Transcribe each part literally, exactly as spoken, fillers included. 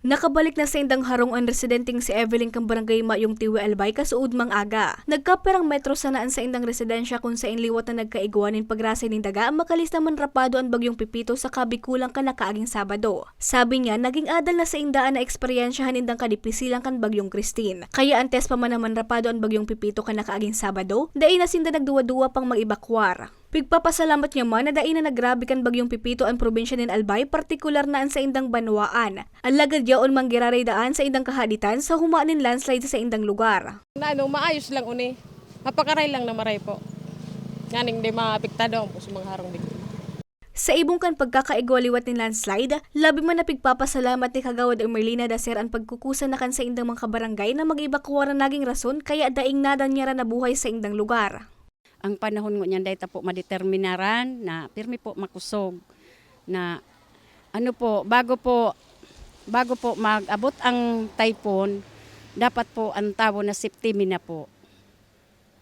Nakabalik na saindang harong an residenteng si Evelyn kan Barangay Mayong Tiwi, Albay, kasuodmang aga. Nagkaperang metro sana an saindang residensya kun saen liwat na nagkaigwa nin pagrasay nin daga makalis na manrapado an Bagyong Pepito sa kabikulang kan nakaaging Sabado. Sabi niya, naging adal na sainda an naeksperyensyahan nindang kadipisilan kan Bagyong Christine. Kaya antes pa man na manrapado an Bagyong Pepito kan nakaaging Sabado, dai na sinda nagduwa-duwa pang mag-ebakwar. Pigpapasalamat niya man na dai na nagrabe kan Bagyong Pepito an probinsya nin Albay, partikular na an saindang banwaan. Alagad yaon man giraray daan saindang kahaditan sa huma nin landslide sa saindang lugar. Na ano, maayos lang uni. Mapakaray lang na maray po. Nganing di maapektado ang po sa mga harong digdi. Sa ibong kan pagkakaigwa liwat nin landslide, labi man na pigpapasalamat ni Kagawad Emerlina Dacer an pagkukusa na kan saindang mga kabarangay na mag-ebakwar na naging rason kaya daing nadan niya na buhay saindang lugar. Ang panahon ngunyan dai ta po madeterminaran na pirmi po makosog na ano po, bago po, bago po mag-abot ang typhoon, dapat po ang tawo na safety mi na po.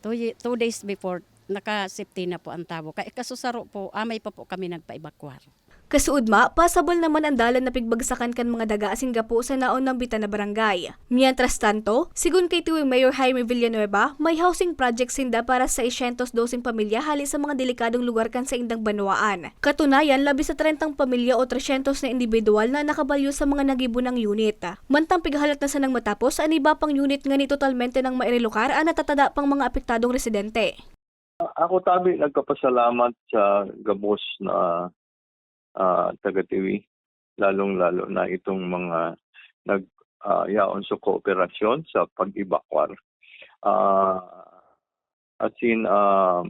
Two ye-, two days before, naka-safety na po ang tawo. Kaya kasusaro po, amay pa po kami nagpa-evacuar. Kasuodma, pasabol naman an dalan na pigbagsakan kan mga daga asin gapo sa naon nambitan na barangay. Mientras tanto, sigon kay Tiwi Mayor Jaime Villanueva, may housing project sinda para sa seiscientos doseng pamilya hali sa mga delikadong lugar kan saindang banwaan. Katunayan, labi sa trentang pamilya o tresyentos na indibidwal na nakabalyo sa mga nagibonang unit. Mantang pighahalat na sanang matapos an iba pang unit ngani totalmente nang mairelokar an natatada pang mga apektadong residente. Ako tabi nagkapasalamat sa gabos na, ah, taga-Tiwi, lalong-lalo na itong mga nag, ah, yaon sa kooperasyon sa pag-ebakwar. Ah, as in, ah,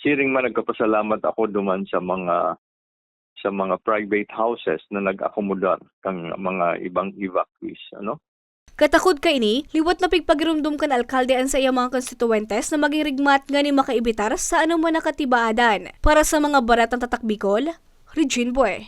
siring man nagkapasalamat ako duman sa mga, sa mga private houses na nag-akomodar kan mga ibang evacuees, ano? Katakod kaini, liwat na pigpagiromdom kan alkalde an saiyang mga konstituyentes na magin rigmat nganing makaebitar sa anoman na katibaadan. Para sa mga baratang Tatak Bicol, Regine Bue.